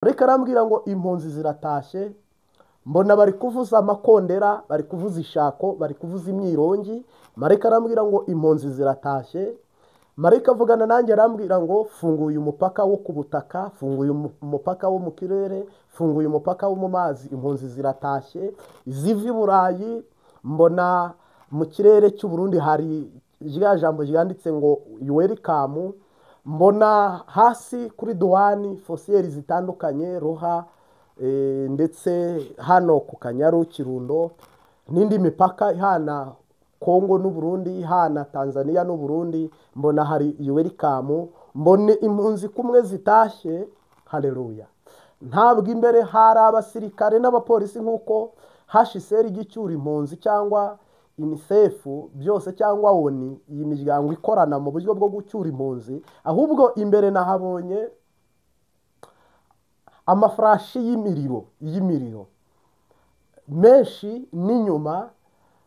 Marayika arambwira ngo impunzi ziratashye, mbona bari kuvuza amakondera, bari kuvuza ishako, bari kuvuza imyirongi. Marayika arambwira ngo impunzi ziratashye. Marayika avugana nanjye arambwira ngo funguye umupaka wo ku butaka, funguye umupaka wo mu kirere, funguye umupaka wo mu mazi, impunzi ziratashye ziva i Burayi. Mbona mu kirere cy'u Burundi hari rya jambo ryanditse ngo welcome. Mbona hasi kuri duwani fosiyeri zitandukanye, Roha, ndetse hano ku Kanyaru, Kirundo n'indi mipaka ihana Kongo n'Uburundi, ihana Tanzania n'Uburundi. Mbona hari welcome, mbona impunzi kumwe zitashye. Haleluya! Ntabwo imbere hari abasirikare n'abapolisi nk'uko HCR igicyura impunzi cyangwa UNICEF byose cyangwa ONU, iyi miryango ikorana mu buryo bwo gucyura impunzi. Ahubwo imbere nahabonye amafurashi y'imiriro menshi, n'inyuma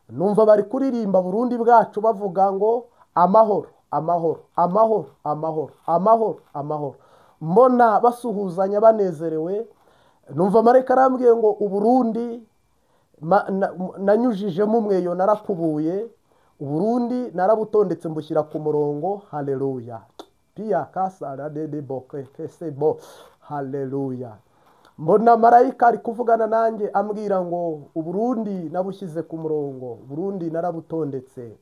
numva bari kuririmba Burundi bwacu bavuga ngo amahoro, amahoro, amahoro, amahoro, amahoro, amahoro. Mbona basuhuzanya banezerewe. Numva marayika arambwiye ngo Uburundi nanyujijemo umweyo, narakubuye Uburundi, narabutondetse mbushyira ku murongo. Haleluya! Pia kasara dede boke bo. Haleluya! Mbona marayika ari kuvugana nanjye ambwira ngo Uburundi nabushyize ku murongo, Burundi narabutondetse,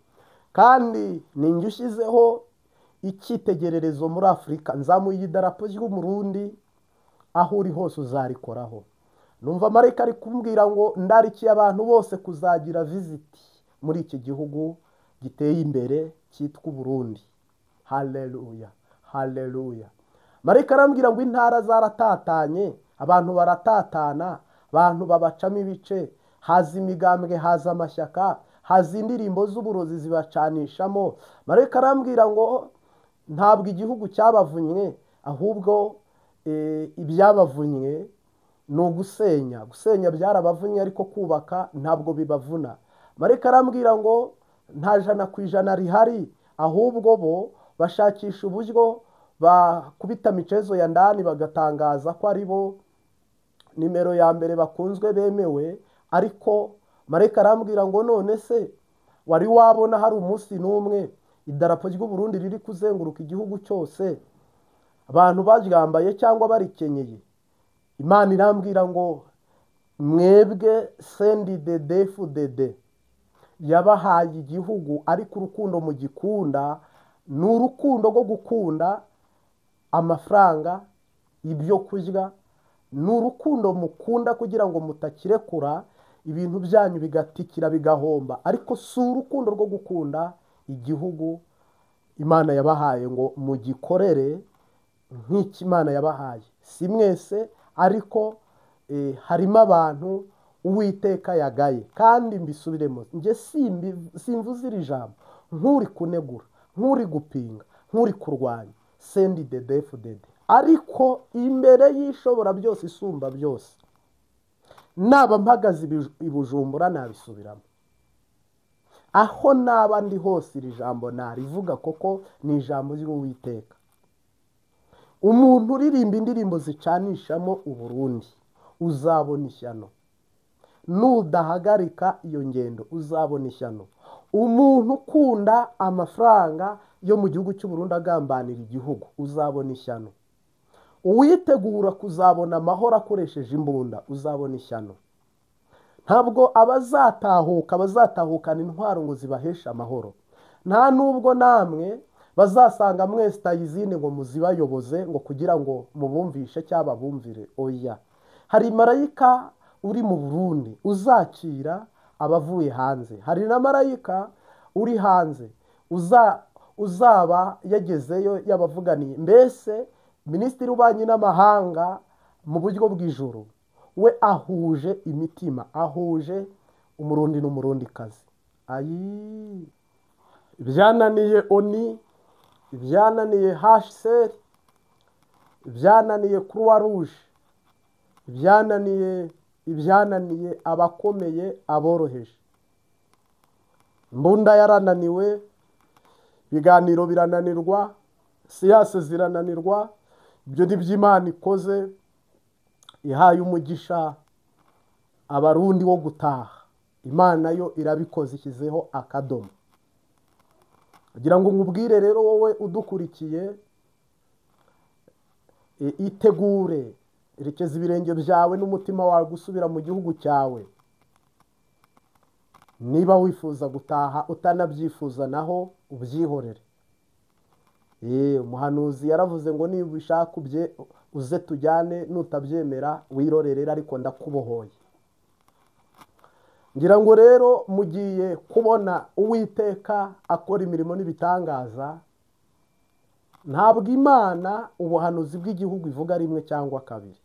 kandi ninjye ushyizeho icyitegererezo muri Afurika. Nzamuye idarapo ry'Umurundi, aho uri hose uzarikoraho. Numva marayika ari kumbwira ngo ndarikiye abantu bose kuzagira visit muri iki gihugu giteye imbere cyitwa Uburundi. Haleluya, haleluya! Marayika arambwira ngo intara zaratatanye, abantu baratatana, abantu babacamo ibice, haza imigambwe, haza amashyaka, haza indirimbo z'uburozi zibacanishamo. Marayika arambwira ngo ntabwo igihugu cyabavunnye, ahubwo ibyabavunnye ni ugusenya. Gusenya byarabavunnye, ariko kubaka ntabwo bibavuna. Marayika arambwira ngo nta 100% rihari, ahubwo bo bashakisha uburyo bakubita michezo ya ndani, bagatangaza ko ari bo nimero ya mbere bakunzwe bemewe. Ariko marayika arambwira ngo none se wari wabona hari umunsi n'umwe idarapo ry'u Burundi riri kuzenguruka igihugu cyose, abantu baryambaye cyangwa barikenyeye? Imana irambwira ngo mwebwe CNDD-FDD yabahaye igihugu, ariko urukundo mugikunda ni urukundo rwo gukunda amafaranga, ibyo kurya, ni urukundo mukunda kugira ngo mutakirekura, ibintu byanyu bigatikira bigahomba, ariko si urukundo rwo gukunda igihugu Imana yabahaye ngo mugikorere nk'icyo Imana yabahaye. Si mwese, ariko harimo abantu Uwiteka yagaye. Kandi mbisubiremo, njye simvuze iri jambo nk'uri kunegura, nk'uri gupinga, nk'uri kurwanya CNDD-FDD, ariko imbere y'ishobora byose isumba byose, naba mpagaze i Bujumbura nabisubiramo, aho naba ndi hose iri jambo narivuga, koko ni ijambo ry'Uwiteka. Umuntu uririmba indirimbo zicanishamo Uburundi uzabona ishyano, nudahagarika iyo ngendo uzabona ishyano. Umuntu ukunda amafaranga yo mu gihugu cy'u Burundi agambanira igihugu uzabona ishyano. Uwitegura kuzabona amahoro akoresheje imbunda uzabona ishyano. Ntabwo abazatahuka bazatahukana intwaro ngo zibaheshe amahoro. Nta nubwo namwe bazasanga mwesitaye izindi ngo muzibayoboze ngo kugira ngo mubumvishe cyangwa babumvire. Oya, hari marayika uri mu Burundi uzakira abavuye hanze, hari na marayika uri hanze uzaba yagezeyo yabavuganiye. Mbese minisitiri w'ububanyi n'amahanga mu buryo bw'ijuru we ahuje imitima, ahuje Umurundi n'Umurundikazi. Ayi, ibyananiye ONU, ibyananiye HCR, ibyananiye Croix Rouge, ibyananiye abakomeye, aboroheje. Imbunda yarananiwe, ibiganiro birananirwa, siyasa zirananirwa. Ibyo ni byo Imana ikoze. ihaye umugisha Abarundi wo gutaha. Imana yo irabikoze, ishyizeho akadomo. Kugira ngo nkubwire rero wowe udukurikiye, itegure, erekeza ibirenge byawe n'umutima wawe gusubira mu gihugu cyawe. Niba wifuza gutaha utanabyifuza naho ubyihorere. Umuhanuzi yaravuze ngo niba ubishaka uze tujyane, nutabyemera wirorerera, ariko ndakubohoye. Ngira ngo rero mugiye kubona Uwiteka akora imirimo n'ibitangaza. Ntabwo Imana ubuhanuzi bw'igihugu ivuga rimwe cyangwa kabiri.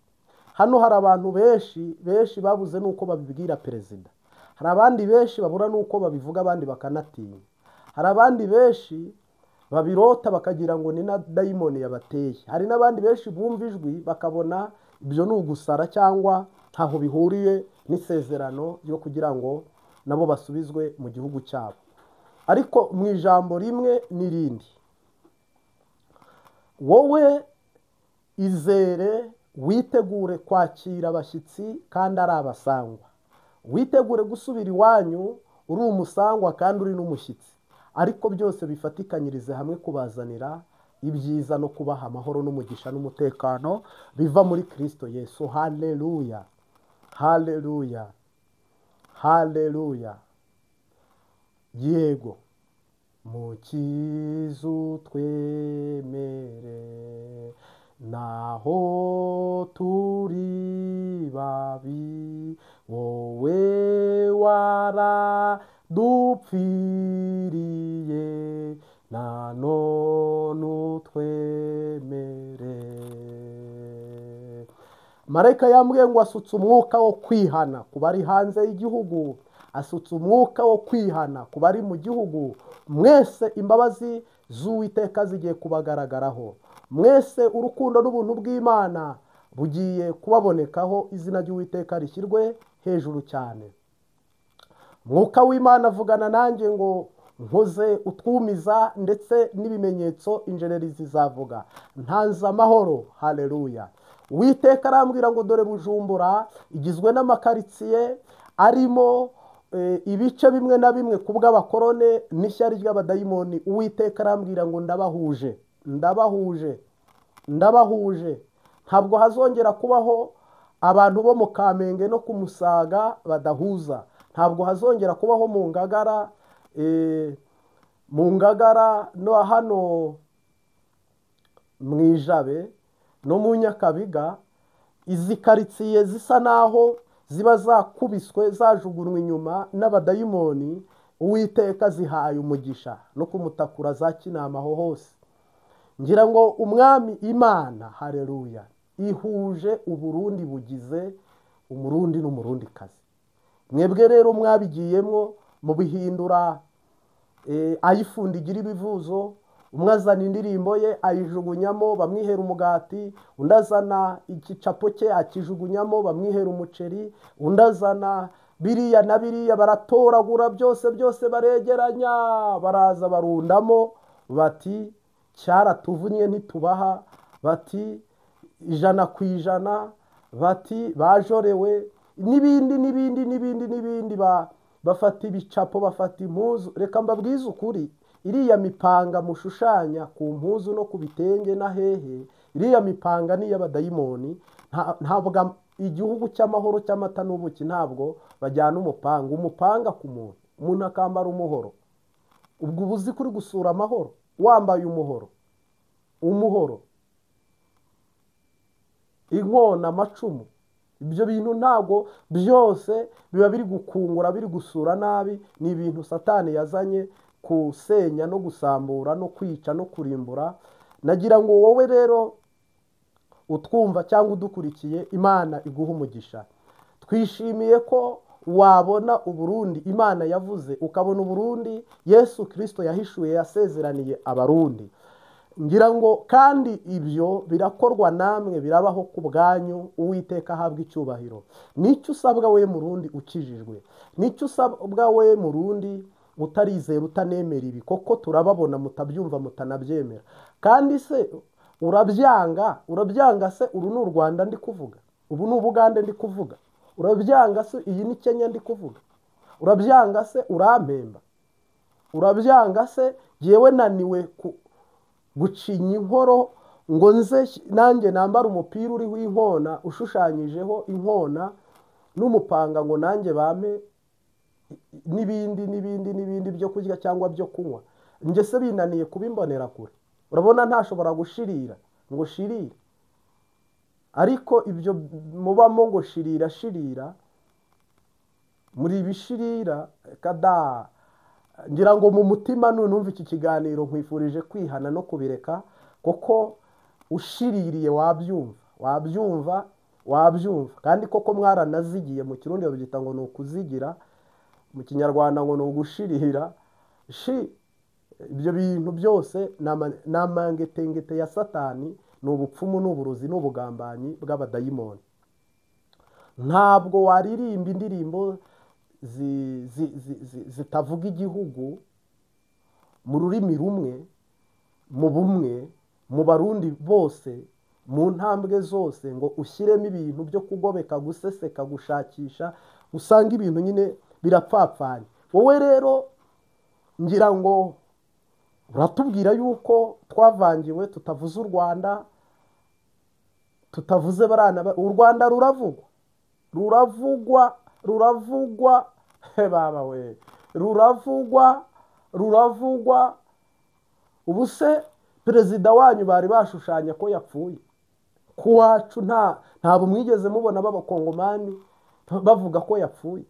Hano hari abantu benshi benshi babuze nuko babibwira perezida. Hari abandi benshi babura nuko babivuga, abandi bakanatinya. Hari abandi benshi babirota bakagira ngo ni na dayimoni yabateye. Hari n'abandi benshi bumva ijwi bakabona ibyo ni ugusara cyangwa ntaho bihuriye n'isezerano ryo kugira ngo nabo basubizwe mu gihugu cyabo. Ariko mu ijambo rimwe n'irindi, wowe izere, witegure kwakira abashyitsi kandi ari abasangwa. Witegure gusubira iwanyu uri umusangwa kandi uri n'umushyitsi, ariko byose bifatikanyirize hamwe kubazanira ibyiza no kubaha amahoro n'umugisha n'umutekano biva muri Kristo Yesu. Haleluya, haleluya, haleluya. Yego, mukizu twemere, naho turi babi, wowe waradupfiriye, na none utwemere. Marayika yambwiye ngo asutse umwuka wo kwihana ku bari hanze y'igihugu, asutse umwuka wo kwihana ku bari mu gihugu. Mwese imbabazi z'Uwiteka zigiye kubagaragaraho, mwese urukundo n'ubuntu bw'Imana bugiye kubabonekaho, izina ry'Uwiteka rishyirwe hejuru cyane. Mwuka w'Imana avugana nanjye ngo nkoze utwumiza ndetse n'ibimenyetso injereri zizavuga, ntanze amahoro. Haleluya. Uwiteka arambwira ngo dore Bujumbura igizwe n'amakaritsiye arimo ibice bimwe na bimwe kubw'abakorone n'ishyari ry'abadayimoni. Uwiteka arambwira ngo ndabahuje, ndabahuje, ndabahuje. Ntabwo hazongera kubaho abantu bo mu Kamenge no ku Musaga badahuza. Ntabwo hazongera kubaho mu Ngagara, mu Ngagara no hano mu Ijabe no mu Nyakabiga. Izi karitsiye zisa naho ziba zakubiswe zajugunywa inyuma n'abadayimoni, Uwiteka zihaye umugisha no kumutakura za Kinama aho hose. Ngira ngo Umwami Imana, haleluya, ihuje Uburundi, bugize Umurundi n'Umurundikazi. Mwebwe rero mwabigiyemo mubihindura ayifunda igira ibivuzo. Umwe azana indirimbo ye ayijugunyamo bamwihera umugati, undi azana igicapo cye akijugunyamo bamwihera umuceri, undi azana biriya na biriya, baratoragura byose byose baregeranya, baraza barundamo, bati cyaratuvunye ntitubaha, bati 100 ku 100, bati bajorewe, n'ibindi n'ibindi n'ibindi n'ibindi. Bafata ibicapo, bafata impuzu. Reka mbabwize ukuri, iriya mipanga mushushanya ku mpuzu no ku bitenge na hehe, iriya mipanga ni iy'abadayimoni. Ntabwo igihugu cy'amahoro cy'amata n'ubuki ntabwo bajyana umupanga, umupanga ku muntu, umuntu akambara umuhoro. Ubwo ubuzi kuri gusura amahoro wambaye umuhoro, umuhoro, inkona, amacumu, ibyo bintu ntabwo byose biba biri gukungura, biri gusura nabi. Ni ibintu Satani yazanye kusenya no gusambura no kwica no kurimbura. Nagira ngo wowe rero utwumva cyangwa udukurikiye, Imana iguha umugisha. Twishimiye ko wabona Uburundi Imana yavuze, ukabona Uburundi Yesu Kristo yahishuye, yasezeraniye Abarundi. Ngira ngo kandi ibyo birakorwa namwe, birabaho ku bwanyu. Uwiteka ahabwa icyubahiro. Nicyo usabwa we Murundi ukijijwe, nicyo usabwa we Murundi utarizera, utanemera ibi, koko turababona mutabyumva mutanabyemera. Kandi se urabyanga, urabyanga se? Uru ni u Rwanda ndi kuvuga. Ubu ni Ubugande ndi kuvuga. Urabyanga se? Iyi ni Kenya ndi kuvuga. Urabyanga se? Urampemba. Urabyanga se? Yewe naniwe gucinya inkoro ngo nze nanjye nambara umupira uriho inkona, ushushanyijeho inkona n'umupanga, ngo nanjye bampe n'ibindi n'ibindi n'ibindi byo kurya cyangwa byo kunywa. Njye se binaniye kubimbonera kure? Urabona ntashobora gushirira ngo shirire, ariko ibyo mubamo ngo shirira shirira, muri ibishirira kada. Ngira ngo mu mutima nunumva iki kiganiro nkwifurije kwihana no kubireka, kuko ushiririye wabyumva, wabyumva, wabyumva. Kandi koko mwaranazigiye, mu Kirundi babyita ngo ni ukuzigira, mu Kinyarwanda ngo ni ugushirira. Shi ibyo bintu byose ni amangetengete ya Satani, ni ubupfumu, ni uburozi, ni ubugambanyi bw'abadayimoni. Ntabwo waririmba indirimbo zitavuga igihugu mu rurimi rumwe, mu bumwe, mu Barundi bose, mu ntambwe zose, ngo ushyiremo ibintu byo kugobeka, guseseka, gushakisha, usanga ibintu nyine birapfapfanye. Wowe rero ngira ngo uratubwira yuko twavangiwe, tutavuze u Rwanda, tutavuze barana. U Rwanda ruravugwa, ruravugwa, ruravugwa, baba we, ruravugwa, ruravugwa. Ubu se perezida wanyu bari bashushanya ko yapfuye? Ku wacu ntabwo mwigeze mubona b'abakongomani bavuga ko yapfuye.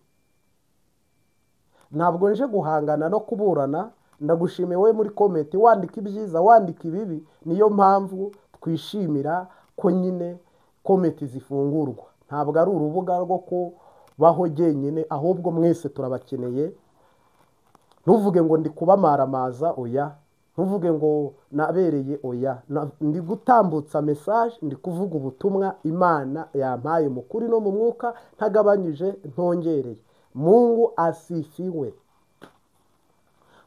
Ntabwo nje guhangana no kuburana, ndagushimiye wowe muri comment wandika ibyiza, wandika ibibi. Niyo mpamvu twishimira ko nyine comment zifungurwa. Ntabwo ari urubuga rwo kubaho jyenyine, ahubwo mwese turabakeneye. Ntuvuge ngo ndi kubamaramaza, oya. Ntuvuge ngo nabereye, oya. Ndi gutambutsa message, ndi kuvuga ubutumwa Imana yampaye mu kuri no mu mwuka, ntagabanyije, ntongereye. Mungu asifiwe,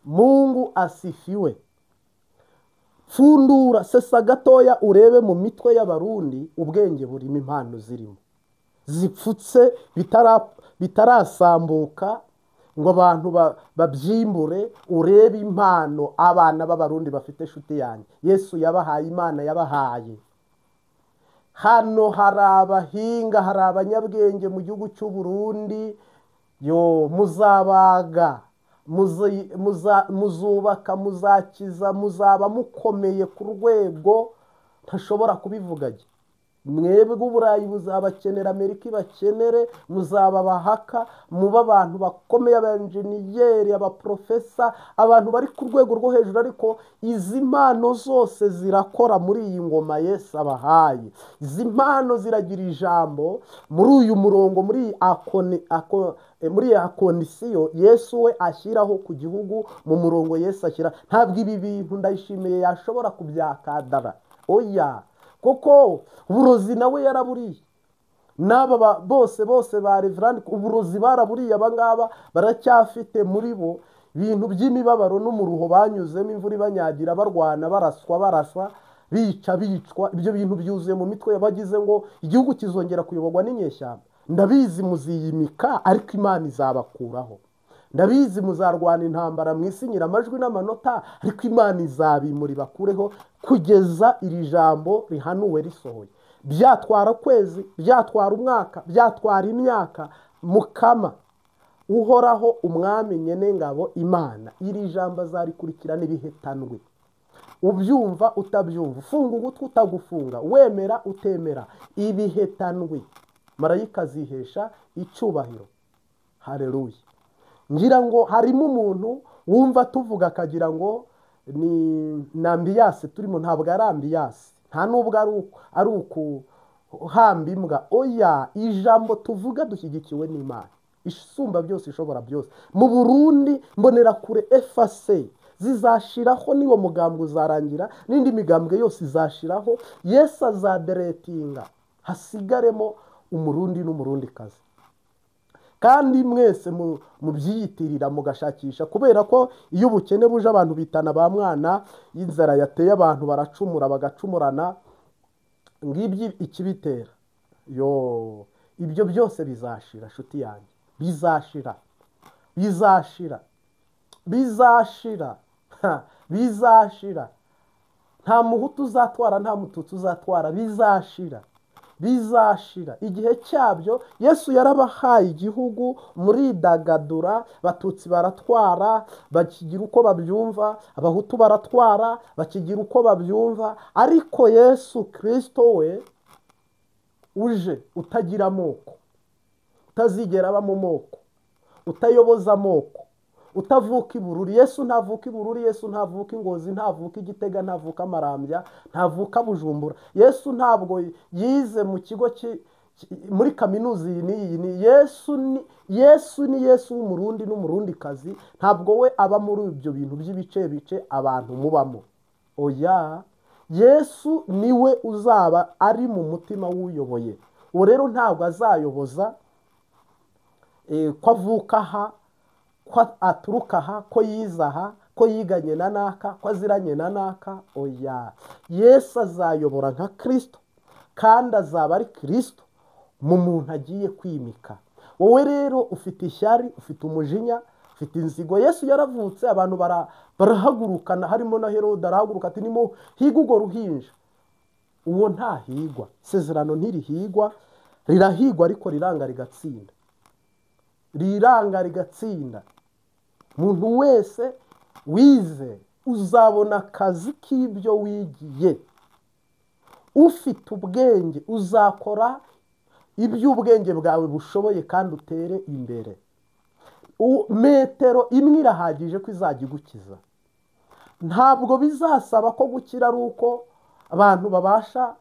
Mungu asifiwe. Fundura sesa gatoya urebe mu mitwe y'Abarundi ubwenge burimo, impano zirimo zipfutse, bitarasambuka ngo abantu babyimbure. Urebe impano abana b'Abarundi bafite. Shuti yanjye, Yesu yabahaye, Imana yabahaye. Hano hari abahinga, hari abanyabwenge mu gihugu cy'u Burundi. Yo muzabaga, muzubaka, muzakiza, muzaba mukomeye ku rwego ntashobora kubivuga. Mwebwe Uburayi buzabakenera, Amerika ibakenere, muzaba abahaka, muba abantu bakomeye, abenjeniyeri, abaprofesa, abantu bari ku rwego rwo hejuru. Ariko izi mpano zose zirakora muri iyi ngoma Yesu abahaye. Izi mpano ziragira ijambo muri uyu murongo, muri iyi akondisiyo Yesu we ashyiraho ku gihugu, mu murongo Yesu ashyira. Ntabwo ibi bintu Ndayishimiye yashobora kubyakadara, oya, kuko uburozi nawe yaraburiye. N'aba bose bose ba Reverend uburozi baraburiye. Abangaba baracyafite muri bo ibintu by'imibabaro n'umuruho banyuzemo, imvura ibanyagira, barwana, baraswa, barasa, bica, bicwa. Ibyo bintu byuzuye mu mitwe yabagize ngo igihugu kizongera kuyoborwa n'inyeshyamba. Ndabizi muziyimika, ariko Imana izabakuraho. Ndabizi muzarwana intambara mwisinyira amajwi n'amanota, ariko Imana izabimuri bakureho kugeza iri jambo rihanuwe risohoye. Byatwara kwezi, byatwara umwaka, byatwara imyaka, Mukama uhoraho umwami nyene ngabo Imana iri jambo azarikurikirana ibihetanwe. Ubyumva utabyumva, ufunga ugutwi utagufunga, wemera utemera, ibihetanwe. Marayika azihesha icyubahiro. Haleluya. Ngira ngo harimo umuntu wumva tuvuga akagira ngo ni ambiyase turimo. Ntabwo ari ambiyase, nta nubwo ari ukuhamba imbwa, oya. Ijambo tuvuga dushyigikiwe n'Imana isumba byose, ishobora byose. Mu Burundi mbonera kure FAC zizashiraho, niwo mugambwe uzarangira, n'indi migambwe yose izashiraho. Yesu azaderetinga, hasigaremo Umurundi n'Umurundikazi. Kandi mwese mubyiyitirira mugashakisha, kubera ko iyo ubukene buje abantu bitana ba mwana, inzara yateye abantu baracumura, bagacumurana. Ngibyi ikibitera. Yo, ibyo byose bizashira shuti yanjye, bizashira, bizashira, bizashira, bizashira. Nta muhutu uzatwara, nta mututsi uzatwara, bizashira, bizashira. Igihe cyabyo Yesu yarabahaye igihugu, muridagadura, Batutsi baratwara bakigira uko babyumva, Abahutu baratwara bakigira uko babyumva, ariko Yesu Kristo we uje utagira amoko, utazigera aba mu moko, utayoboza amoko, utavuka ibururi. Yesu ntavuka ibururi, Yesu ntavuka Ingozi, ntavuka Igitega, ntavuka Marambya, ntavuka Bujumbura. Yesu ntabwo yize mu kigo muri kaminuza iyi n'iyi ni Yesu ni Yesu w'umurundi n'umurundikazi, ntabwo we aba muri ibyo bintu by'ibice bice abantu mubamo. Oya, Yesu niwe uzaba ari mu mutima w'uyoboye. Uwo rero ntabwo azayoboza ko avuka aha, ko aturuka aha, ko yize aha, ko yiganye na naka, ko aziranye na naka. Oya, Yesu azayobora nka Kristo, kandi azaba ari Kristo mu muntu agiye kwimika. Wowe rero ufite ishyari, ufite umujinya, ufite inzigo. Yesu yaravutse abantu barahagurukana, harimo na Herode arahaguruka ati nimo higa urwo ruhinja. Uwo ntahigwa, isezerano ntirihigwa, rirahigwa ariko riranga rigatsinda, riranga rigatsinda. Muntu wese wize uzabona akazi k'ibyo wigiye. Ufite ubwenge uzakora iby'ubwenge bwawe bushoboye kandi utere imbere. Metero imwe irahagije ko izajya igukiza. Ntabwo bizasaba ko gukira ari uko abantu babasha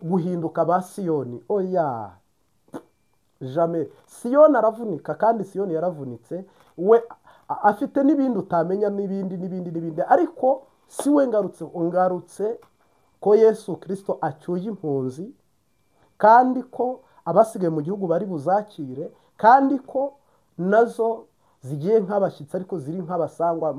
guhinduka ba Siyoni. Oya, jamais. Siyoni aravunika, kandi Siyoni yaravunitse, we afite n'ibindi utamenya, n'ibindi n'ibindi n'ibindi, ariko si we ngarutse ko Yesu Kristo acyuye impunzi, kandi ko abasigaye mu gihugu bari buzakire, kandi ko nazo zigiye nk'abashyitsi ariko ziri nk'abasangwa.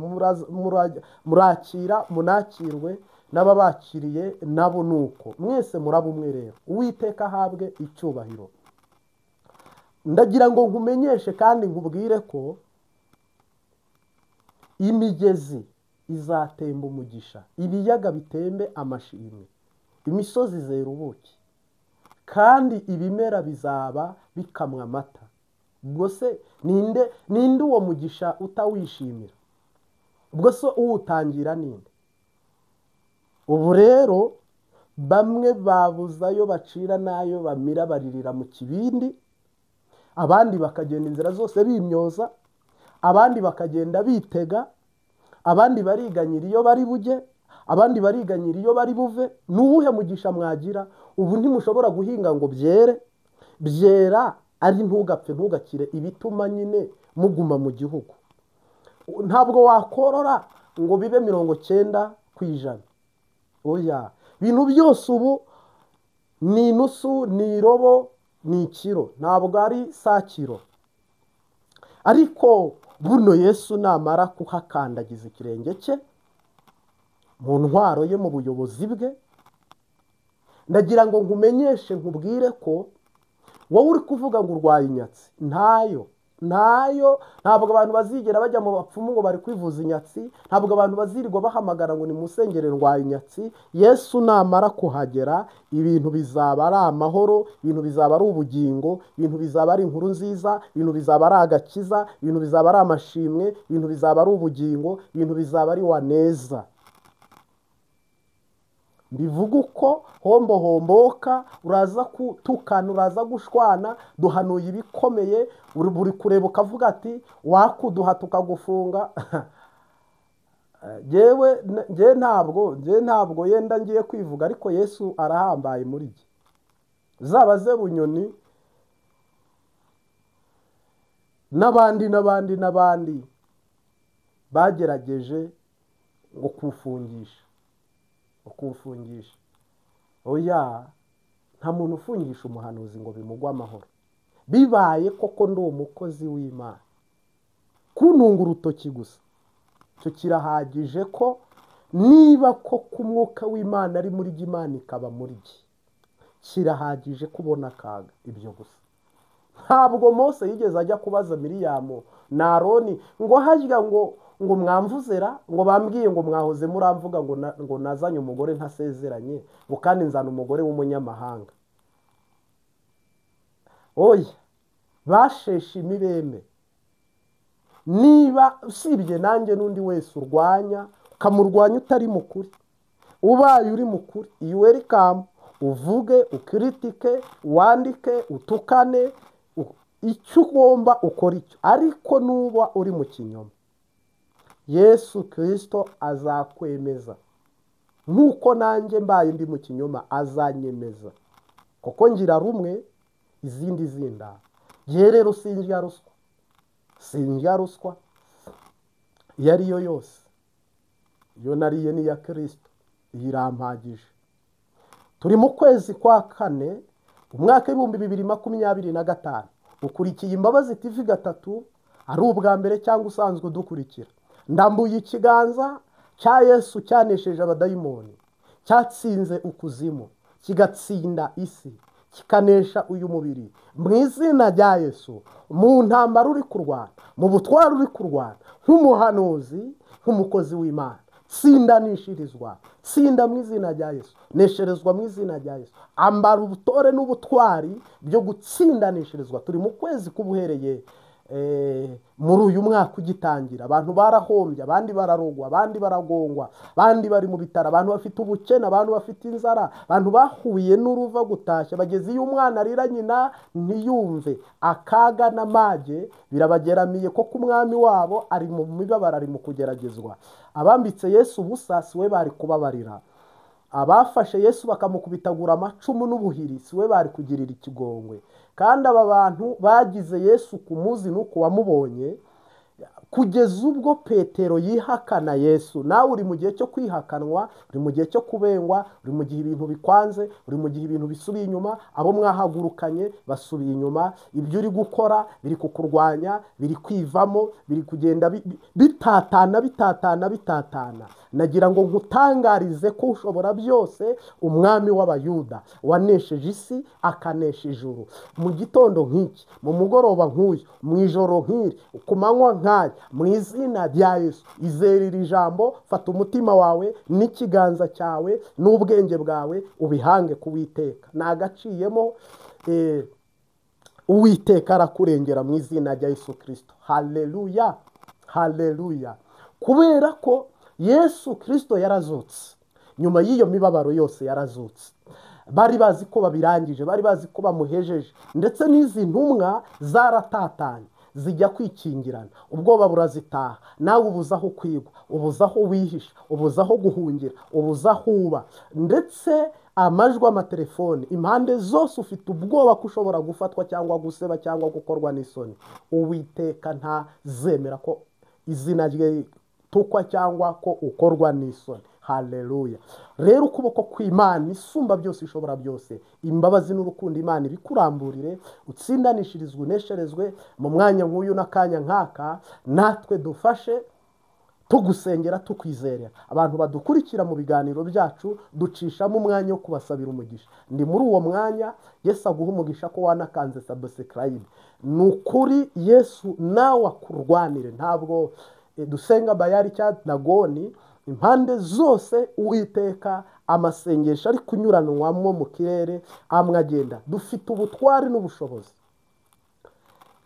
Murakira munakirwe n'ababakiriye nabo nuko mwese muraba umwe. Rero Uwiteka ahabwe icyubahiro. Ndagira ngo nkumenyeshe kandi nkubwire ko imigezi izatemba umugisha, ibiyaga bitembe amashimwe, imisozi izera ubuki, kandi ibimera bizaba bikamwa amata. Ubwo se ninde uwo mugisha utawishimira? Ubwo se uwutangira ninde? Ubu rero bamwe babuzayo bacira nayo bamira baririra mu kibindi, abandi bakagenda inzira zose bimyoza, abandi bakagenda bitega, abandi bariganyira iyo bari bujye, abandi bariganyira iyo bari buve. Nuwuhe mugisha mwagira? Ubu ntimushobora guhinga ngo byere, byera ari ntugapfe ntugakire, ibituma nyine muguma mu gihugu. Ntabwo wakorora ngo bibe 90%. Oya, ibintu byose ubu ni inusu, ni irobo, ni ikiro, ntabwo ari sa kiro. Ariko buno Yesu namara kuhakandagiza ikirenge cye mu ntwaro ye, mu buyobozi bwe, ndagira ngo nkumenyeshe nkubwire ko wowe uri kuvuga ngo urwaye inyatsi, ntayo ntayo. Ntabwo abantu bazigera bajya mu bapfumu ngo bari kwivuza inyatsi, ntabwo abantu bazirirwa bahamagara ngo nimusengere ndwaye inyatsi. Yesu namara kuhagera ibintu bizaba ari amahoro, ibintu bizaba ari ubugingo, ibintu bizaba ari inkuru nziza, ibintu bizaba ari agakiza, ibintu bizaba ari amashimwe, ibintu bizaba ari ubugingo, ibintu bizaba ari waneza. Mbivuga uko hombo homboka, uraza kutukana, uraza gushwana, duhanuye ibikomeye, buri kureba ukavuga ati wakuduha tukagufunga. Jewe nje ntabwo yenda ngiye kwivuga, ariko Yesu arahambaye muri jye. Zabaze Bunyoni n'abandi n'abandi n'abandi bagerageje ngo kufungisha, kufungisha. Oya, nta muntu ufungisha umuhanuzi ngo bimugwe amahoro. Bibaye koko ndi umukozi w'Imana, kuntunga urutoki gusa cyo kirahagije ko niba koko umwuka w'Imana ari muri jye, Imana ikaba muri jye, Kirahagije kubona akaga ibyo gusa. Ntabwo Mose yigeze ajya kubaza Miriyamu na Aroni ngo hajya ngo mwamvuzera, ngo bambwiye ngo mwahoze muramvuga ngo nazanye umugore ntasezeranye, ngo kandi nzana umugore w'umunyamahanga. Oya, basheshe imibeme. Niba usibye nanjye n'undi wese urwanya, ukamurwanya utari mukuri, ubaye uri mukuri, you welcome, uvuge, ukritike, wandike, utukane, icyo ugomba ukora icyo, ariko nuba uri mu kinyoma, Yesu Kristo azakwemeza. Nk'uko nanjye mbaye ndi mu kinyoma azanyemeza, kuko ngira rumwe izindi zinda. Ye rero sinjya ruswa, sinjya ruswa iyo ari yo yose, iyo nariye ni iya Kristo, irampagije. Turi mu kwezi kwa kane umwaka 2025. Ukurikiye Imbabazi TV 3 ari ubwa mbere cyangwa usanzwe udukurikira, ndambuye ikiganza cya Yesu cyanesheje abadayimoni, cyatsinze ukuzimu, kigatsinda isi, kikanesha uyu mubiri. Mu izina rya Yesu, mu ntambara uri kurwana, mu butwari uri kurwana, nk'umuhanuzi, nk'umukozi w'Imana, tsindanishirizwa, tsinda mu izina rya Yesu, nesherezwa mu izina rya Yesu. Ambara ubutore n'ubutwari byo gutsindanishirizwa. Turi mu kwezi kubuhereye muri uyu mwaka ugitangira, abantu barahombye, abandi bararogwa, abandi baragongwa, abandi bari mu bitaro, abantu bafite ubukene, abantu bafite inzara, abantu bahuye n'uruva gutashya, bageze iyo umwana arira nyina ntiyumve. Akaga n'amage birabageramiye, ko umwami wabo ari mu mibabaro, ari mu kugeragezwa. Abambitse Yesu ubusa si we bari kubabarira, abafashe Yesu bakamukubitagura amacumu n'ubuhiri si we bari kugirira ikigongwe. Kandi aba bantu bagize Yesu kumuzi nuko wamubonye, kugeza ubwo Petero yihakana Yesu. Nawe uri mu gihe cyo kwihakanwa, uri mu gihe cyo kubengwa, uri mu gihe ibintu bikwanze, uri mu gihe ibintu bisubiye inyuma, abo mwahagurukanye basubiye inyuma, ibyo uri gukora biri kukurwanya, biri kwivamo, biri kugenda bitatana bitatana bitatana. Nagira ngo nkutangarize ko ushobora byose, umwami w'Abayuda wanesheje isi akanesha ijuru. Mu gitondo nk'iki, mu mugoroba nk'uyu, mu ijoro nk'iri, ku manywa nk'aya, mu izina rya Yesu, izera iri jambo, fata umutima wawe n'ikiganza cyawe n'ubwenge bwawe ubihange ku Uwiteka. Nagaciyemo, Uwiteka arakurengera mu izina rya Yesu Kristo. Haleluya, haleluya. Kubera ko Yesu Kristo yarazutse, nyuma y'iyo mibabaro yose yarazutse. Bari bazi ko babirangije, bari bazi ko bamuhejeje, ndetse n'izi ntumwa zaratatanye zijya kwikingirana, ubwoba burazitaha. Nawe ubuza aho kwigwa, ubuza aho wihisha, ubuza aho guhungira, ubuza aho uba, ndetse amajwi amatelefone impande zose ufite ubwoba ko ushobora gufatwa cyangwa guseba cyangwa gukorwa n'isoni. Uwiteka ntazemera ko izina rye tukwa cyangwa ko ukorwa n'isoni. Haleluya. Rero ukuboko kw'Imana isumba byose ishobora byose, imbabazi n'urukundo Imana ibikuramburire, utsindanishirizwe, unesherezwe mu mwanya nk'uyu n'akanya nk'aka. Natwe dufashe tugusengera, tukwizera. Abantu badukurikira mu biganiro byacu ducishamo umwanya wo kubasabira umugisha. Ndi muri uwo mwanya, Yesu aguha umugisha ko wanakanze subscribe. Ni ukuri Yesu nawe akurwanire. Ntabwo dusenga Bayari cya Dagoni, impande zose Uwiteka amasengesho ari kunyuranwamo mu kirere amwe agenda. Dufite ubutwari n'ubushobozi.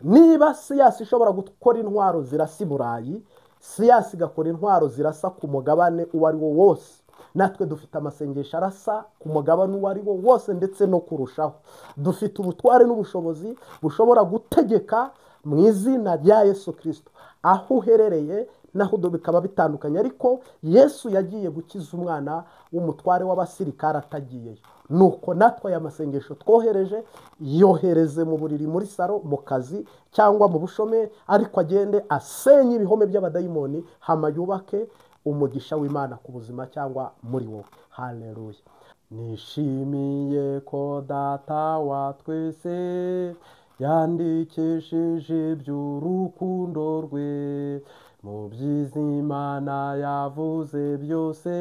Niba siyasi ishobora gukora intwaro zirasa i Burayi, siyasi igakora intwaro zirasa ku mugabane uwo ari wo wose, natwe dufite amasengesho arasa ku mugabane uwo ari wo wose ndetse no kurushaho. Dufite ubutwari n'ubushobozi bushobora gutegeka mu izina rya Yesu Kristo. Aho uherereye naho bikaba bitandukanye, ariko Yesu yagiye gukiza umwana w'umutware w'abasirikare atagiyeyo. Nuko natwe aya masengesho twohereje, yohereze mu buriri, muri saro, mu kazi cyangwa mu bushomeri, ariko agende asenye ibihome by'abadayimoni, hama yubake umugisha w'Imana ku buzima cyangwa muri wowe. Haleluya. Nishimiye ko Data wa twese yandikishije iby'urukundo rwe, mu byiza Imana yavuze byose,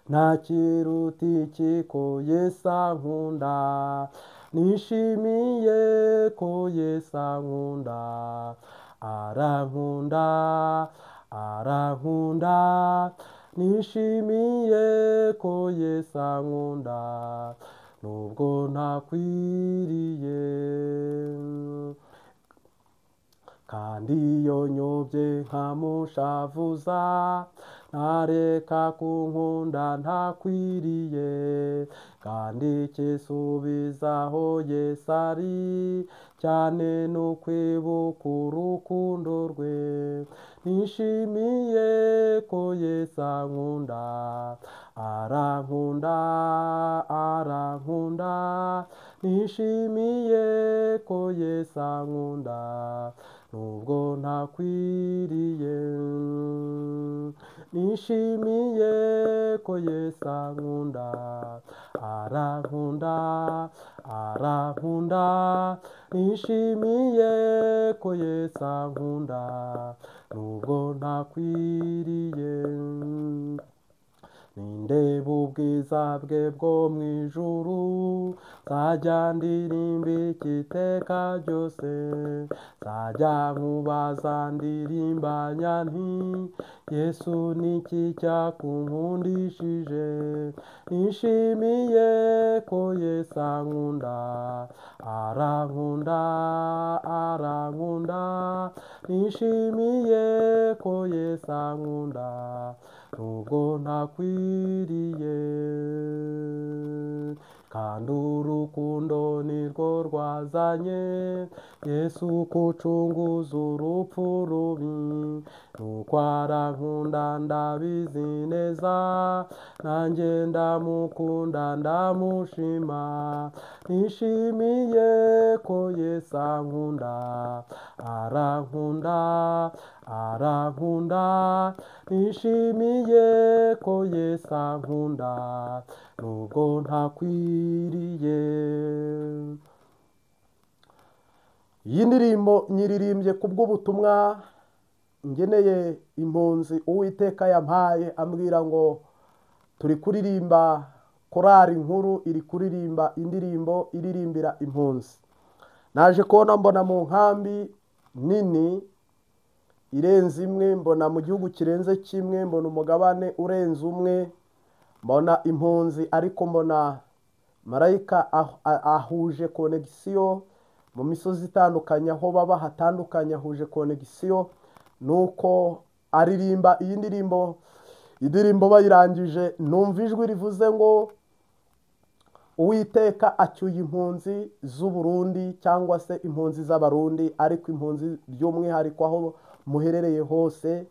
Nta kiruta iki ko Yesu ankunda, nishimiye ko Yesu ankunda, arankunda, arankunda, nishimiye ko Yesu ankunda, nubwo ntakwiriye. Kandi iyo nyobye nkamushavuza, ntareka kunkunda ntakwiriye, kandi ikisubizaho Yesu ari, cyane ni ukwibuka urukundo rwe. Nishimiye ko Yesu ankunda, arankunda, arankunda, nishimiye ko Yesu ankunda, nubwo ntakwiriye. Nishimiye ko Yesu ankunda, arankunda, arankunda, nishimiye ko Yesu ankunda, nubwo ntakwiriye. Nindeba ubwiza bwe bwo mu ijuru, nzajya ndirimba iteka ryose, nzajya nkubaza ndirimbanya nti Yesu niki cyakunkundishije. Nishimiye ko Yesu ankunda, arankunda, arankunda, nishimiye ko Yesu ankunda, nubwo ntakwiriye. Kandi urukundo nirwo rwazanye Yesu kucunguza urupfu rubi, nuko arankunda ndabizi neza, nanjye ndamukunda ndamushima. Nishimiye ko Yesu ankunda, arankunda, arankunda, nishimiye ko Yesu ankunda, nubwo ntakwiriye. Iyi ndirimbo nyiririmbye kubw'ubutumwa ngeneye impunzi Uwiteka yampaye, ambwira ngo turi kuririmba korari nkuru iri kuririmba indirimbo iririmbira impunzi. Naje kubona mbona mu nkambi nini irenze imwe, mbona mu gihugu kirenze kimwe, mbona umugabane urenze umwe, mbona impunzi, ariko mbona marayika ahuje konegisiyo mu misozi itandukanye, aho baba hatandukanye ahuje konegisiyo. Nuko aririmba iyi ndirimbo, indirimbo bayirangije numva ijwi rivuze ngo Uwiteka acyuye impunzi z'u Burundi cyangwa se impunzi z'Abarundi, ariko impunzi by'umwihariko aho muherereye hose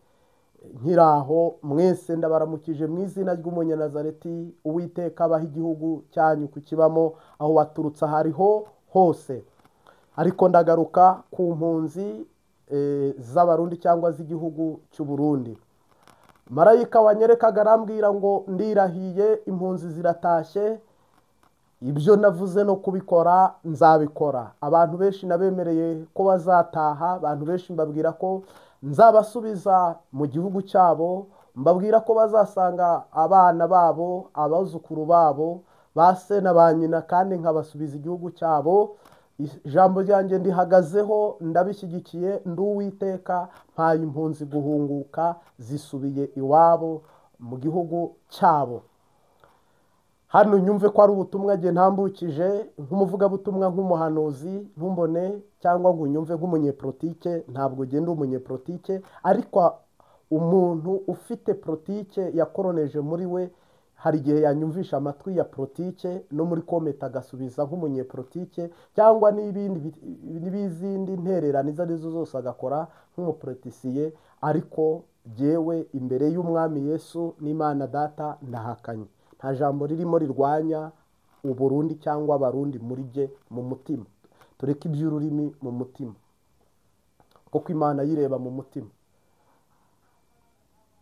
nkiraho mwese ndabaramukije mu izina ry'Umunyanazareti. Uwiteka abaha igihugu cyanyu kukibamo, aho waturutse ahariho hose. Ariko ndagaruka ku mpunzi z'Abarundi cyangwa z'igihugu cy'u Burundi. Marayika wanyerekaga arambwira ngo ndirahiye impunzi ziratashye, ibyo navuze no kubikora nzabikora. Abantu benshi nabemereye ko bazataha, abantu benshi mbabwira ko nzabasubiza mu gihugu cyabo, mbabwira ko bazasanga abana babo, abazukuru babo, ba se na ba nyina, kandi nkabasubiza igihugu cyabo. Ijambo ryanjye ndihagazeho, ndabishyigikiye, ndi Uwiteka mpaye impunzi guhunguka zisubiye iwabo mu gihugu cyabo. Hano nyumve ko ari ubutumwa nge ntambukije nk'umuvugabutumwa, nk'umuhanuzi, ntumbone cyangwa ngo unyumve nk'umunyepolitike. Ntabwo ugenda umunyepolitike, ariko umuntu ufite politike yakoroneje muri we, hari igihe yanyumvisha amatwi ya politike no muri kometa agasubiza nk'umunyepolitike, cyangwa n'ibindi n'ibizindi ntererano izo arizo zose agakora nk'umupolitisiye. Ariko jyewe imbere y'Umwami Yesu n'Imana Data ndahakanye, nta jambo ririmo rirwanya Uburundi cyangwa Abarundi muri jye mu mutima. Tureke iby'ururimi mu mutima, kuko Imana yireba mu mutima.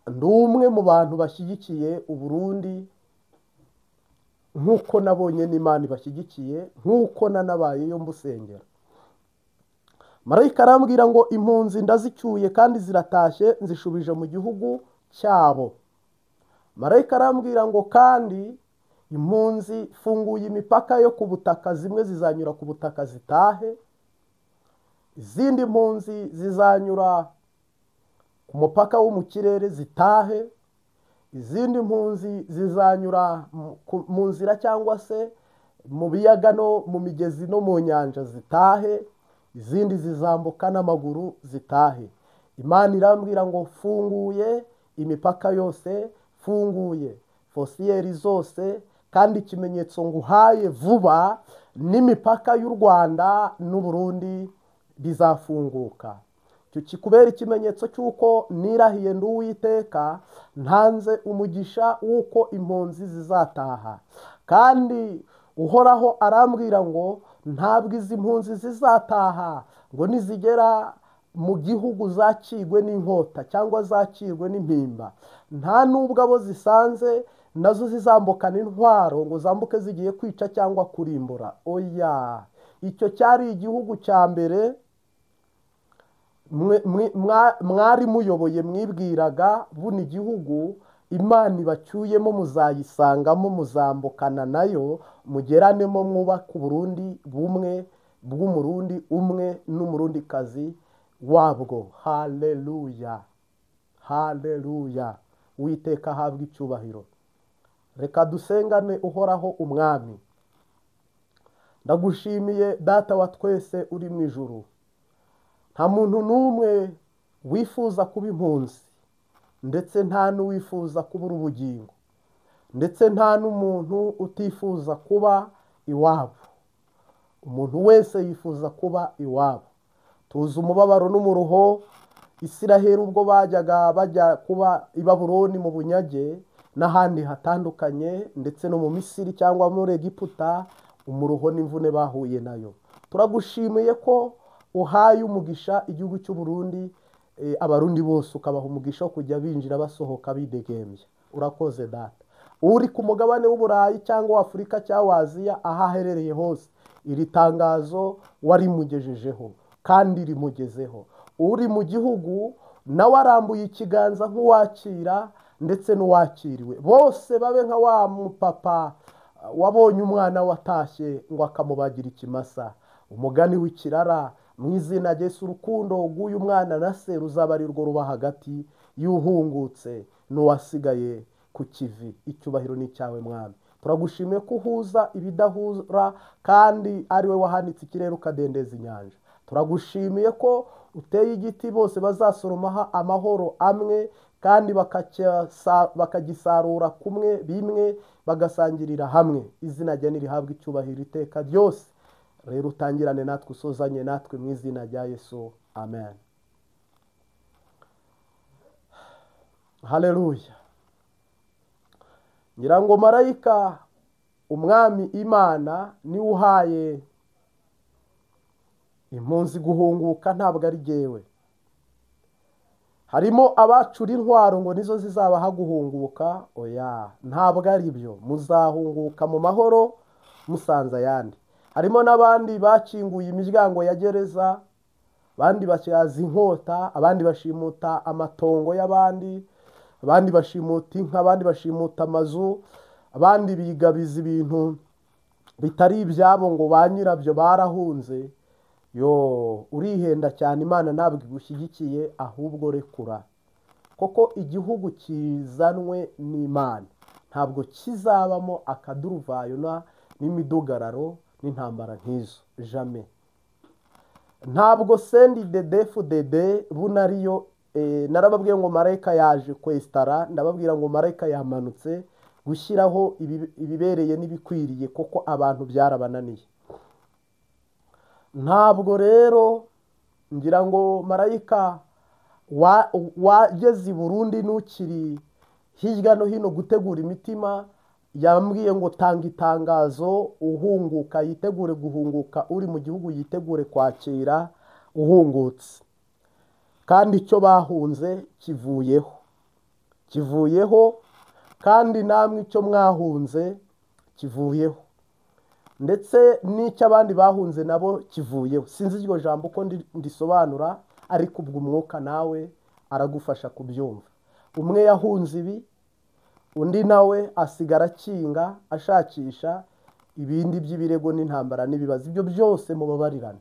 Ndi umwe mu bantu bashyigikiye Uburundi nk'uko nabonye n'Imana ibashyigikiye, nk'uko nanabayeyo mbusengera. Marayika arambwira ngo impunzi ndazicyuye kandi ziratashye, nzishubije mu gihugu cyabo. Marayika arambwira ngo kandi impunzi funguye imipaka yo ku butaka, zimwe zizanyura ku butaka zitahe, izindi mpunzi zizanyura ku mupaka wo mu kirere zitahe, izindi mpunzi zizanyura mu nzira cyangwa se mu biyaga no mu migezi no mu nyanja zitahe, izindi zizambuka n'amaguru zitahe. Imana irambwira ngo funguye imipaka yose, funguye fosiyeri zose, kandi ikimenyetso nguhaye vuba n'imipaka y'u Rwanda n'u Burundi bizafunguka. Icyo kikubera ikimenyetso cy'uko nirahiye ndi Uwiteka, ntanze umugisha w'uko impunzi zizataha. Kandi Uhoraho arambwira ngo ntabwo izi mpunzi zizataha ngo nizigera mu gihugu zakirwe n'inkota cyangwa zakirwe n'impimba, nta nubwo abo zisanze nazo zizambukana intwaro ngo zambuke zigiye kwica cyangwa kurimbura. Oya, icyo cyari igihugu cya mbere mwari muyoboye, mwibwiraga buno igihugu Imana ibacyuyemo muzayisangamo, muzambukana nayo, mugeranemo mwubaka Uburundi bumwe bw'Umurundi umwe n'Umurundikazi wabwo. Haleluya, haleluya! Uwiteka ahabwe icyubahiro. Reka dusengane Uhoraho Umwami. Ndagushimiye Data wa twese uri mu ijuru. Nta muntu n'umwe wifuza kuba impunzi, ndetse nta n'uwifuza kubura ubugingo, ndetse nta n'umuntu utifuza kuba iwabo. Umuntu wese yifuza kuba iwabo. Tuzi umubabaro n'umuruho Isiraheli ubwo bajyaga bajya kuba i Babuloni mu bunyage n'ahandi hatandukanye, ndetse no mu Misiri cyangwa muri Egiputa, umuruho n'imvune bahuye nayo. Turagushimiye ko uhaye umugisha igihugu cy'u Burundi, Abarundi bose ukabaha umugisha wo kujya binjira basohoka bidegembya. Urakoze Data. Uri ku mugabane w'Uburayi cyangwa Afurika cyangwa Aziya, aho aherereye hose, iri tangazo warimugejejeho kandi rimugezeho. Uri mu gihugu nawe arambuye ikiganza nk'uwakira ndetse n'uwakiriwe, bose babe nka wa mupapa wabonye umwana watashye ngo akamubagira ikimasa. Umugani w'ikirara mu izina rya Yesu, urukundo rw'uyu mwana na se ruzaba ari rwo ruba hagati y'uhungutse n'uwasigaye ku kivi. Icyubahiro ni icyawe Mwami. Turagushimiye ko uhuza ibidahura, kandi ari we wahanitse ikirere ukadendeza inyanja. Turagushimiye ko uteye igiti bose bazasoromaho amahoro amwe, kandi bakagisarura kumwe bimwe, bagasangirira hamwe. Izina rye nirihabwe icyubahiro iteka ryose. Rero utangirane natwe, usozanye natwe mu izina rya Yesu, amen. Haleluya. Ngira ngo marayika Umwami Imana niwe uhaye impunzi guhunguka, ntabwo ari jyewe. Harimo abacura intwaro ngo nizo zizabaha guhunguka. Oya, ntabwo ari byo. Muzahunguka mu mahoro musanze ayandi. Harimo n'abandi bakinguye imiryango ya gereza, abandi basyaza inkota, abandi bashimuta amatongo y'abandi, abandi bashimuta inka, abandi bashimuta amazu, abandi bigabiza ibintu bitari ibyabo ngo ba nyirabyo barahunze. Yo, urihenda cyane, Imana ntabwo igushyigikiye, ahubwo rekura. Koko igihugu kizanwe n'Imana ntabwo kizabamo akaduruvayo n'imidugararo n'intambara nk'izo, jamais. Ntabwo sendi DDFDD bunariyo. Narababwiye ngo marayika yaje kwestara, ndababwira ngo marayika yamanutse gushyiraho ibibereye n'ibikwiriye, koko abantu byarabananiye. Ntabwo rero ngira ngo marayika wageze i Burundi n'ukiri hirya no hino gutegura imitima, yambwiye ngo tanga itangazo, uhunguka yitegure guhunguka, uri mu gihugu yitegure kwakira uhungutse. Kandi icyo bahunze kivuyeho, kivuyeho, kandi namwe icyo mwahunze kivuyeho, ndetse n'icyo abandi bahunze nabo kivuyeho. Sinzi iryo jambo uko ndisobanura, ariko ubwo umwuka nawe aragufasha kubyumva. Umwe yahunze ibi, Undi nawe asigara akinga ashakisha ibindi by'ibirego n'intambara n'ibibazo. Ibyo byose mubabarirane.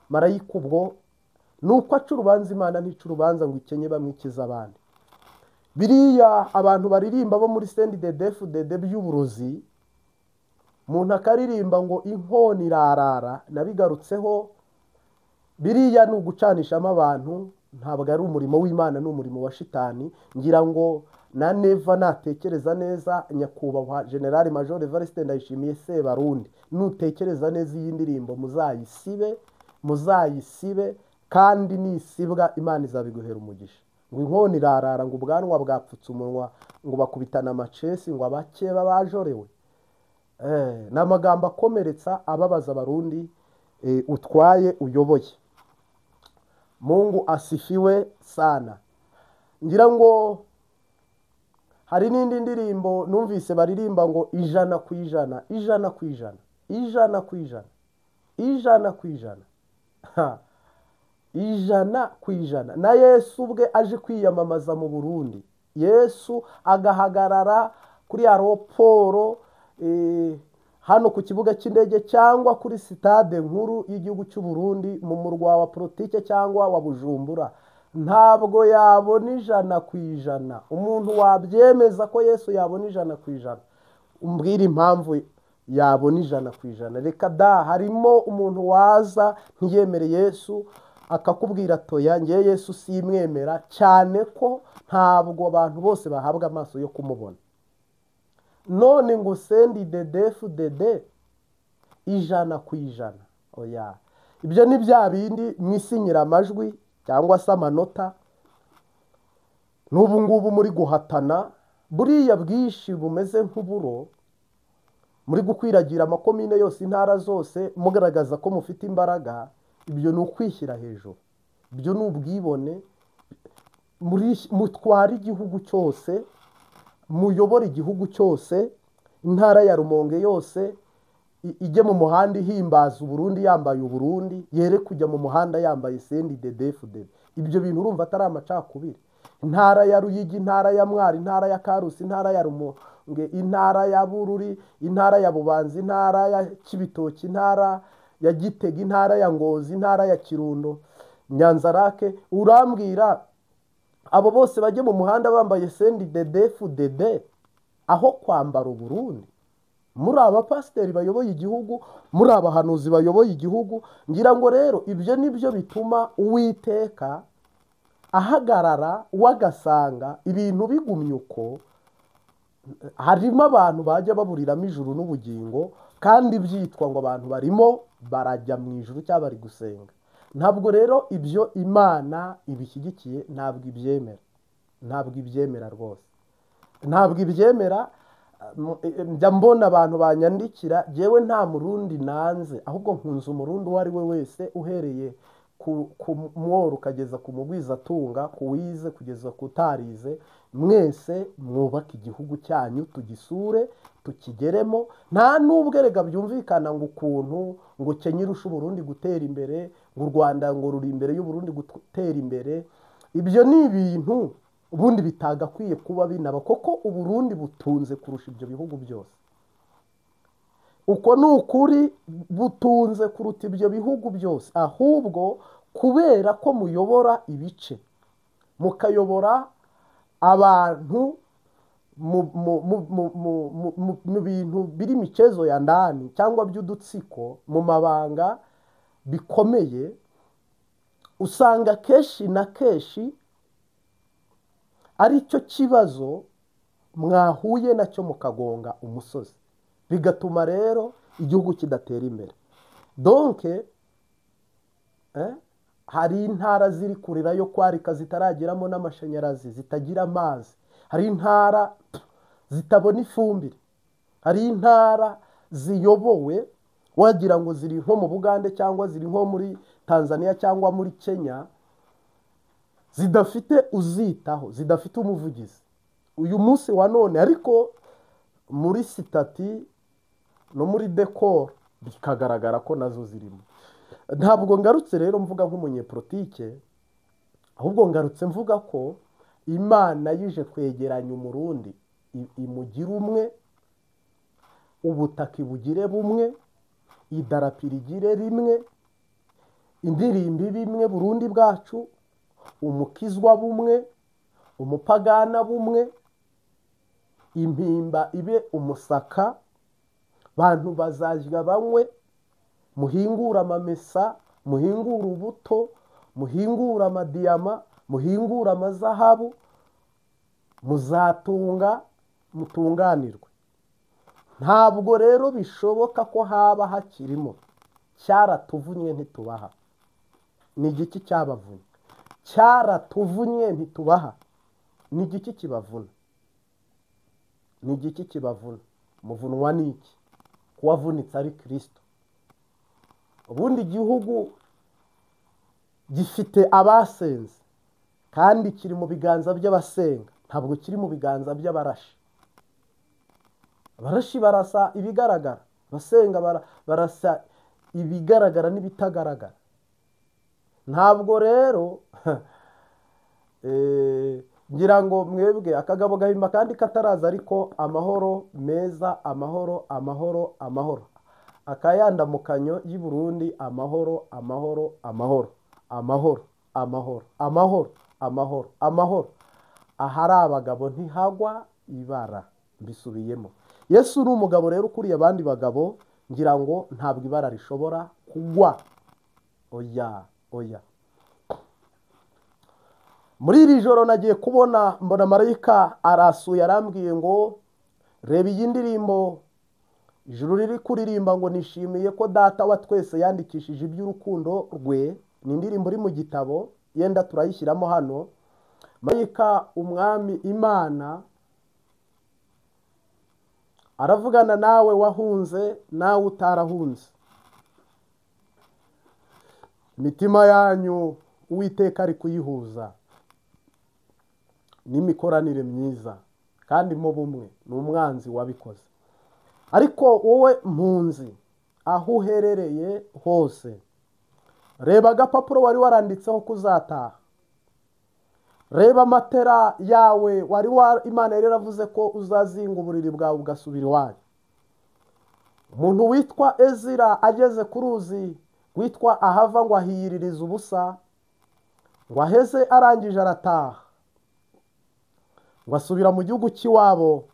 Marayika ubwo nuko aca urubanza, Imana ntica urubanza ngo ikenye bamwikiza abandi. Biriya abantu baririmba bo muri CNDD-FDD by'uburozi, umuntu akaririmba ngo inkoni irarara, nabigarutseho. Biriya ni ugucanishamo abantu, ntabwo ari umurimo w'Imana, ni umurimo wa shitani. Ngira ngo na Neva natekereza neza, nyakubahwa General Major Evariste Ndayishimiye Sebarundi, nutekereza neza iyi ndirimbo muzayisibe, muzayisibe, kandi nisibwa Imana izabiguhera umugisha. Ngo inkoni irarara, ngo ubwanwa bwapfutse umunwa, ngo bakubitana amacesi, ngo abakeba bajorewe. Ni amagambo akomeretsa, ababaza Abarundi utwaye uyoboye. Mungu asifiwe sana. Ngira ngo hari n'indi ndirimbo numvise baririmba ngo 100 ku 100, 100 ku 100, 100 ku 100, 100 ku 100, 100 ku 100. Na Yesu ubwe aje kwiyamamaza mu Burundi, Yesu agahagarara kuri aeroporo hano ku kibuga cy'indege cyangwa kuri sitade nkuru y'igihugu cy'u Burundi mu murwa wa politike cyangwa wa Bujumbura, ntabwo yabona 100 ku 100. Umuntu wabyemeza ko Yesu yabona 100 ku 100, umbwira impamvu yabona 100 ku 100. Reka da, harimo umuntu waza ntiyemere Yesu akakubwira toya ngiye Yesu simwemera, cyane ko ntabwo abantu bose bahabwa amaso yo kumubona. None ngo CNDD-FDD 100 ku 100, oya. Ibyo ni bya bindi mwisinyira amajwi cyangwa se amanota. N'ubu ngubu muri guhatana, buriya bwinshi bumeze nk'uburo, muri gukwiragira amakomine yose, intara zose, mugaragaza ko mufite imbaraga. Ibyo ni ukwishyira hejuru, ibyo ni ubwibone. Mutwara igihugu cyose, muyobora igihugu cyose, intara ya Rumonge yose ijye mu muhanda ihimbaza Uburundi yambaye Uburundi, yere kujya mu muhanda yambaye CNDD-FDD. Ibyo bintu urumva atari amacakubiri. Intara ya Ruyigi, intara ya Mwari, intara ya Karusi, intara ya Rumonge, intara ya Bururi, intara ya Bubanza, intara ya Kibitoki, intara ya Gitega, intara ya Ngozi, intara ya Kirundo, Nyanzarake, urambwira abo bose bajye mu muhanda bambaye CNDD-FDD aho kwambara Uburundi? Muri abapasiteri bayoboye igihugu, muri abahanuzi bayoboye igihugu. Ngira ngo rero ibyo nibyo bituma Uwiteka ahagarara wagasanga ibintu bigumye uko. Harimo abantu bajya baburiramo ijuru n'ubugingo, kandi byitwa ngo abantu barimo barajya mu ijuru cyangwa bari gusenga. Ntabwo rero ibyo Imana ibishyigikiye, ntabwo ibyemera, ntabwo ibyemera rwose, ntabwo ibyemera. Njya mbona abantu banyandikira, jewe nta Murundi nanze, ahubwo nkunze Umurundi uwo ari we wese, uhereye ku mworo ukageza ku mugwizatunga, ku wize kugeza ku utarize, mwese mwubake igihugu cyanyu, tugisure tukigeremo. Nta nubwo erega byumvikana ngo ukuntu ngo Kenya irusha Uburundi gutera imbere, ngo u Rwanda ngo ruri imbere y'Uburundi gutera imbere. Ibyo ni ibintu ubundi bitagakwiye kuba binaba, koko Uburundi butunze kurusha ibyo bihugu byose. Uko ni ukuri, butunze kuruta ibyo bihugu byose. Ahubwo kubera ko muyobora ibice, mukayobora abantu mu bintu biri michezo ya ndani cyangwa by'udutsiko, mu mabanga bikomeye, usanga keshi na keshi aricyo kibazo mwahuye nacyo mukagonga umusozi, bigatuma rero igihugu kidatera imbere. Donc hari intara ziri kurira yo kwarika zitarageramo n'amashanyarazi, zitagira amazi, hari intara zitabona ifumbire, hari intara ziyobowe wagira ngo ziri nko mu Bugande cyangwa ziri nko muri Tanzania cyangwa muri Kenya, zidafite uzitaho, zidafite umuvugizi uyu munsi wa none. Ariko muri sitati no muri decor bikagaragara ko nazo zirimo. Ntabwo ngarutse rero mvuga nk'umunyepolitike, ahubwo ngarutse mvuga ko Imana yije kwegeranya Umurundi. imugire umwe, ubutaka ibugire bumwe, idarapo rigire rimwe, indirimbo bimwe Burundi bwacu, umukizwa bumwe, umupagana bumwe, impimba ibe umusaka, bantu bazajya banywe, muhingura amamesa, muhingura ubuto, muhingura amadiyama, muhingura amazahabu, muzatunga mutunganirwe. Ntabwo rero bishoboka ko haba hakirimo cyaratuvunye ntitubaha. Ni igiki cyabavunye? Cyaratuvunye ntitubaha. Ni igiki kibavuna? Ni igiki kibavuna? Muvunwa n'iki? Kuwavunitse ari Kristo. Ubundi igihugu gifite abasenze kandi kiri mu biganza by'abasenga, ntabwo kiri mu biganza by'abarashi. Abarashi barasa ibigaragara, abasenga barasa ibigaragara n'ibitagaragara. Ntabwo rero ngira ngo mwebwe akagabo gahimba kandi kataraza, ariko amahoro meza, amahoro, amahoro, amahoro, akayandamukanyo y'i Burundi, amahoro, amahoro, amahoro, amahoro, amahoro, amahoro, amahoro, amahoro. Ahari abagabo ntihagwa ibara. Mbisubiyemo, Yesu ni umugabo rero ukuriye abandi bagabo, ngira ngo ntabwo ibara rishobora kugwa. Oya, oya. Muri iri joro nagiye kubona mbona marayika arasuye, arambwiye ngo reba iyi ndirimbo ijuru riri kuririmba ngo nishimiye ko data wa twese yandikishije iby'urukundo rwe. Ni indirimbo iri mu gitabo, yenda turayishyiramo hano. Marayika umwami Imana aravugana nawe wahunze nawe utarahunze. Imitima yanyu Uwiteka ari kuyihuza n'imikoranire myiza kandi mo bumwe, ni umwanzi wabikoze. Ariko wowe mpunzi aho uherereye hose, reba agapapuro wari waranditseho kuzataha, reba amatera yawe wari Imana yari yaravuze ko uzazinga uburiri bwawe ugasubira iwanyu. Umuntu witwa Ezira ageze ku ruzi witwa Ahava ngo ahiyiririze ubusa, ngo aheze arangije arataha, ngo asubira mu gihugu cy'iwabo.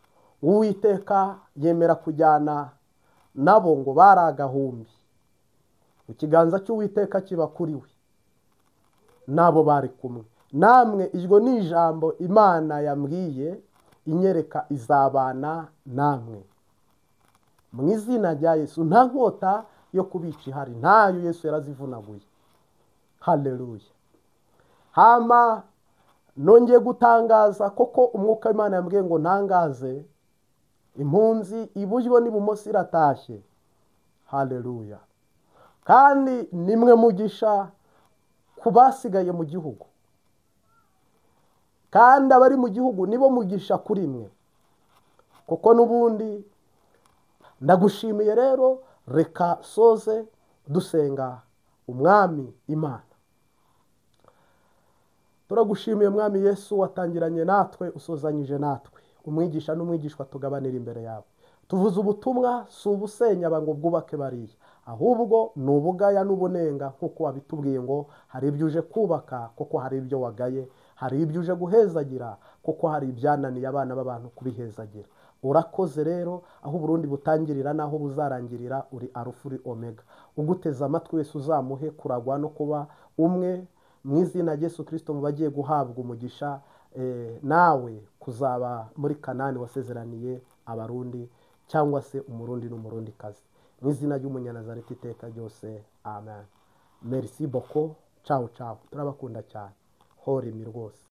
Uwiteka yemera kujyana nabo ngo bari agahumbi. Ikiganza cy'Uwiteka kiba kuri we nabo bari kumwe. Namwe iryo ni ijambo Imana yambwiye, inyereka izabana namwe mu izina rya Yesu. Nta nkota yo kubica ihari, ntayo, Yesu yarazivunaguye. Haleluya. Hama nongeye gutangaza koko umwuka w'Imana yambwiye ngo ntangaze impunzi iburyo n'ibumoso iratashye. Haleluya. Kandi nimwe mugisha ku basigaye mu gihugu, kandi abari mu gihugu nibo mugisha kuri mwe, kuko n'ubundi ndagushimiye. Rero reka soze dusenga umwami Imana. Turagushimiye mwami Yesu, watangiranye natwe usozanyije natwe, umwigisha n'umwigishwa tugabanira imbere yawe. Tuvuze ubutumwa si ubusenya ngo bwubake bariya, ahubwo ni ubugaya n'ubunenga, kuko wabitubwiye ngo hari ibyo uje kubaka, kuko hari ibyo wagaye, hari ibyo uje guhezagira, kuko hari ibyananiye abana b'abantu kubihezagira. Urakoze rero, aho Burundi butangirira naho buzarangirira, uri Arufa uri Omega. Uguteze amatwi wese uzamuhe kuragwa no kuba umwe mu izina rya Yesu Kristo mu bagiye guhabwa umugisha, nawe kuzaba muri Kanani wasezeraniye abarundi, cyangwa se umurundi n'umurundi kazi. Mu izina ry'Umunyanazareti iteka ryose, amen. Merci beaucoup. Ciao ciao. Turabakunda cyane. Hori mi rwose.